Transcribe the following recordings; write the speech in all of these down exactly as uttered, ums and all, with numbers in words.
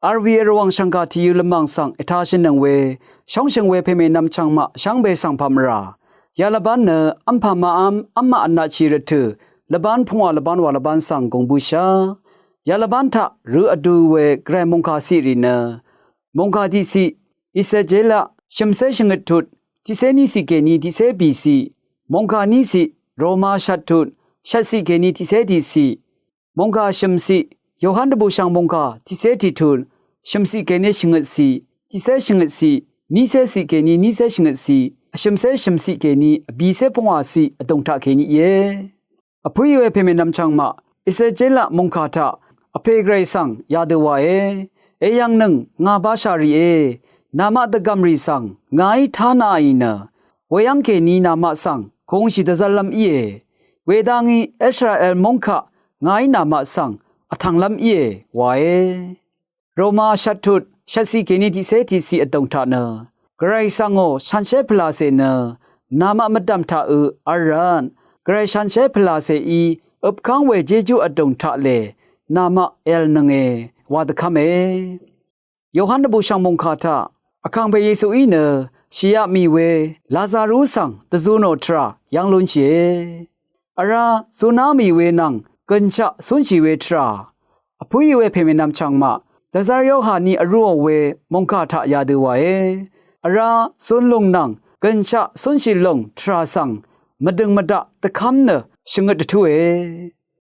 V̄l we Rvwàng shv̀ngkà tìyø lvmàng svng ètāshìnøng we, shóngshø̀ng we pèmènvm chv̀ngmaq shvngbe svng pàmvrà. Yalvbán nø v́mpà màv́m v́mmaq vnatshì rvtø̀ lvbán pungwà lvbán wà lvbán svng gùng bǿshá. Yalvbán taq rø vdu we gvray mòngkà ciq rì nø, mòngkà tiqciq, Israel jelaq shø̀mcé shvngøt tut tiqcé níciq kèní tiqcé bìciq, mòngkà níciq, Roma shvt tut shvtciq kèní tiqcé tiqciq, mòngkà shø̀mciq, Yohan dvbùshv̀ng mòngkà tiqcé tiqtut shø̀mciq kèní shvngøtciq, tiqcé shvngøtciq, nícé ciq kèní nícé shvngøtciq, vshø̀mcé shø̀mciq kèní vbìcé pungwàciq vdùng taq kèní íe. Vpǿí we pèmènvm chv̀ngmaq, Israel jelaq mòngkà taq vpè gvray svng yadø wàe. Èyv̀ngnøng ngà bashà rìé, namaq dvgv̀mrì svng ngàí tánaqì nø, weyv́ng kèní namaq svng kungshì dvzv́llv́m íe. Wedvngí Israel móng kaq ngàí namaq svng vtv̀nglv́m íe wae. Roma shvt tut shvtciq kèní tiqcé tiqciq vdùng taq nø, gvray svngò shanshér pvlàcè nø namaq mvdv̀m taqø v̄l rvt, gvray shanshér pvlàcèí øpkv́ng we jejú vdùng taqlè namaq èv̀lnønge wa dvkv́me. Yohan dvbùshv̀ng mòngkà taq vkàngpè Yesuí nø shìyaq mì we Lazaru svng dvzu nò tvrà yv́ng lúnshìe. Vrá zuná mì we nvng gø̀nshaq cúnshì we tvrà. Vpǿí we pèmènvm chv̀ngmaq, dvzv́r Yohaní vrúò we mòngkà taq yadø wàe. Vrá zun lùng nvng gø̀nshaq cúnshì lùng tvrà svng mvdø̀ng mvdaq dvkv́m nø shvngøt dvtúe.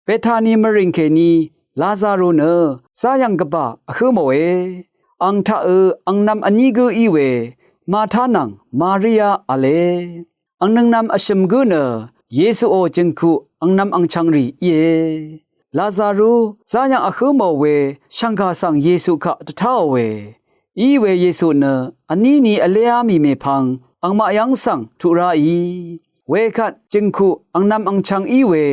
Betani mvrìng kèní Lazaru nø záyv̀ng gvbà vhǿ mòe. Àng taqø angnv̄m vní gǿ í we, Marta nvng Maria v̄le. Angnøngnv̄m vshø̀m gǿ nø Yesuò jø̀ngkù angnv̄m angchv̄ng rì íe. Lazaru záyv̀ng vhǿ mò we shv̀ngkà svng Yesu kaq dvtáòe. Í we Yesu nø vní ni vléá mì mèpvng angmaq yv́ng svng tuq ráì. Wekvt jø̀ngkù angnv̄m angchv̄ng í we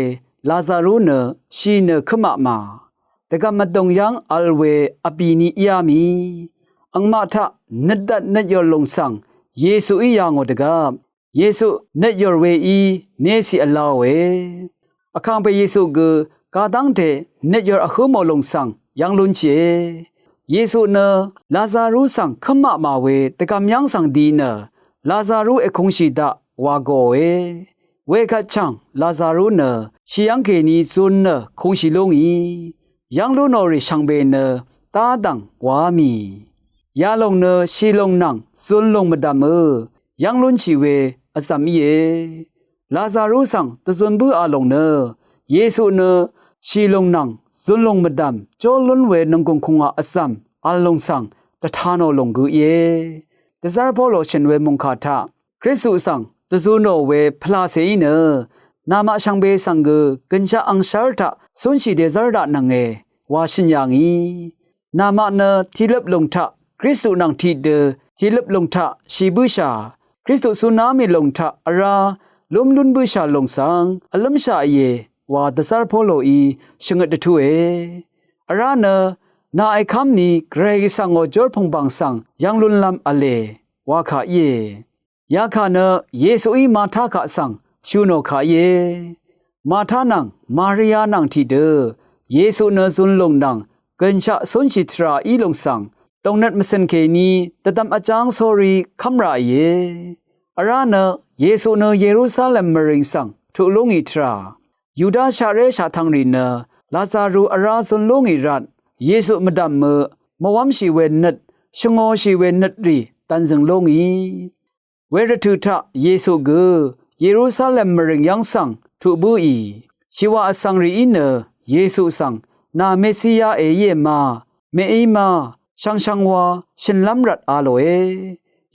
Lazaru nø shì nø kǿmaqmà. Dvgv̀m vdùng yv́ng v̄l we vbì ni íá mì. Angmaq taq nøtdvt nøtyòr lùng svng Yesuí yà ngò dvgvp, Yesu nøtyòr weí neciq v̄lāòe. Vkàngpè Yesu gø kadv́ngte nøtyòr vhǿ mò lùng svng yv́ng lúnshìe. Yesu nø Lazaru svng kǿmaqmà we dvgv̀m yv́ng svng di nø, Lazaru èkungshì daq wa gòe. Wekvt chv̀ng Lazaru nø shì yv́ng kèní zun nø kungshì lú ngì. Yv́ng lú nò rì shvngbe nø dá dv̀ng waá mì. Yalòng nø shìlùng nvng zunlùng mvdv̀mø yv́ng lúnshì we vzv̀m íe. Lazaru svng dvzun bǿà lòng nø, Yesu nø shìlùng nvng zunlùng mvdv̀m jó lún we nònggùng kùngwà vzv̀m v̀l lùng svng dvta nò lòng gø íe. Dvzv́r Polo shø̀n we mòngkà taq, Kristu svng dvzu nò we pvlacèí nø, namaq shvngbe svng gø gø̀nshaq angshv́r taq cúnshì dèzv́r daqnønge wa shø̀n yà ngì. Namaq nø tìløp lùng taq Kristu nvng tiqdø tìløp lùng taq shì bǿshà, Kristu cuná mì lùng taq vrá lúmlún bǿshà lùng svng vlǿmshà íe wa dvzv́r Poloí shvngøt dvtúe. Vrá nø nà èkv́m ni Gvray svng ò jórpùng bv̀ng svng yv́ng lúnlv́m v̄le wa kà íe. Yakà nø Yesuí Marta kaq svng shø̀ nò kà íe. Marta nvng Maria nvng tiqdø Yesu nø zunlùng nvng gø̀nshaq cúnshì tvrà í lùng svng, dòngnøt mvcø̀n kèní dvdvm vjáng sórí kv́mrà íe. Vrá nø Yesu nø Yerusalem mvrìng svng tuq lú ngì tvrà, Yuda shaqré shaqtvng rì nø Lazaru vrá zun lú ngì rvt, Yesu mvdv̀mø mvwv́mshì we nøt, shvngōshì we nøt rì dv̀nzø̀ng lú ngì. Wervtø̀ taq Yesu gø Yerusalem mvrìng yv́ng svng tuq bǿì. Shìwà vsvng rìí nø Yesu svng, nà Mesiya èíe ma, mèí ma, shvngshvngwa shø̀nlv́m rvt a lòe.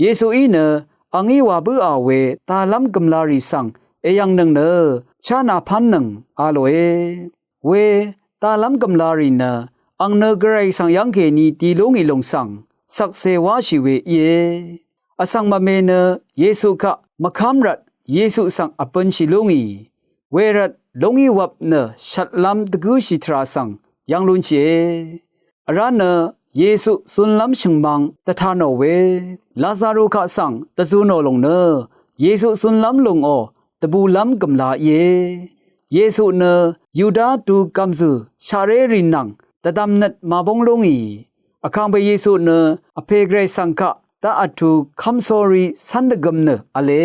Yesuí nø, àngí wà bǿà we dalv́m gø̀mlarì svng èyv̀ngnøng nø, chá nà pv́nnøng a lòe. We dalv́m gø̀mlarì nø, àng nø Gvray svng yv́ng kèní di lú ngì lùng svng, shvkse wáshì we íe. Vsvng mvme nø Yesu kaq mvkv́m rvt Yesu svng vbønshì lú ngì. Wervt lúngí wvp nø shvtlv́m dvgǿshì tvrà svng yv́ng lúnshìe. Vrá nø Yesu zunlv́m shø̀ngmvng dvta nò we Lazaru kaq svng dvzu nò lòng nø Yesu zunlv́m lùngò dvbùlv́m gø̀mla íe. Yesu nø Yuda du gv̀mzø̀ shaqré rì nvng dvdvm nøt màbóng lú ngì. Vkàngpè Yesu nø vpè gvray svng kaq daq vtú kv́msórí cv́n dvgøm nø v̄le.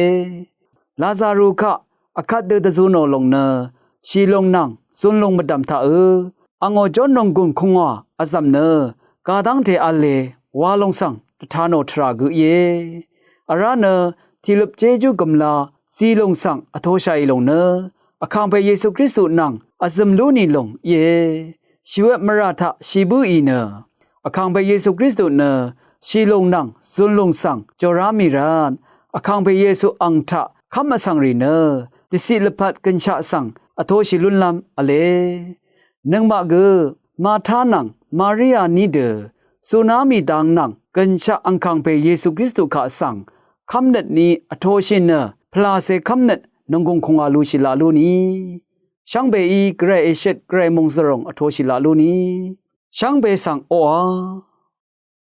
Lazaru kaq vkvt dø dvzunò lòng nø shìlùng nvng zunlùng mvdv̀m taqø̄ angò jón nònggùn kungwà vzv̀m nø gadv́ngte v̄le wa lòng svng dvta nò tvrà gø íe. Vrá nø tìløp jejú gø̀mla zìlùng svng vtoshàì lòng nø Vkàngpè Yesu Kristu nvng vzø̀m lú nì lòng íe. Shìwet mvrà taq shì bǿì nø Vkàngpè Yesu Kristu nø shìlùng nvng zunlùng svng jòrá mì rvt Vkàngpè Yesu ang taq kv́m vsvng rì nø dvciq lvpat gø̀nshaq svng vtoshì lúnlv́m v̄le. Nøngmaq gø Marta nvng Maria ní dø zuná mì dang nvng gø̀nshaq angkàngpè Yesu Kristu kaq svng kv́mnøt ní vtoshì nø pvlàcè kv́mnøt nònggùn kungwà lushì laq lú nì. Shvngbeí gvray èshøt gvray mòngzvròng vtoshì laq lú nì. Shvngbe svng oqà